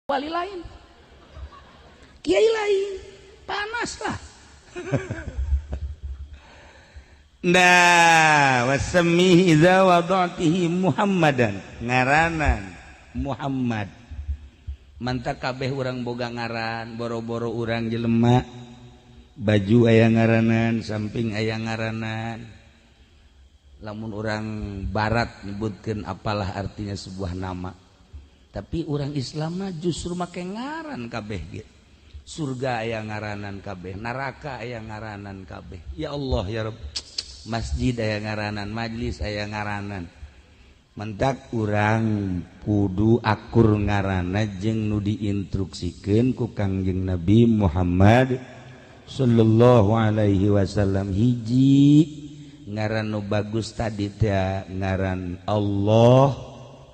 Wali lain, kiai lain, panas lah. Nah, wasammihi idza wada'tihi Muhammadan, ngaranan Muhammad. Mantak kabeh urang boga ngaran, boro-boro urang jelema, baju aya ngaranan, samping aya ngaranan. Lamun orang barat nyebutkeun apalah artinya sebuah nama. Tapi orang Islam mah justru make ngaran kabeh ge. Surga aya ngaranan kabeh, neraka aya ngaranan kabeh. Ya Allah ya Rabb. Masjid aya ngaranan, majlis aya ngaranan. Mentak urang kudu akur ngarana jeung nu diinstruksikeun ku Kangjeng Nabi Muhammad sallallahu alaihi wasallam. Hiji ngaran nu bagus tadi teh ngaran Allah.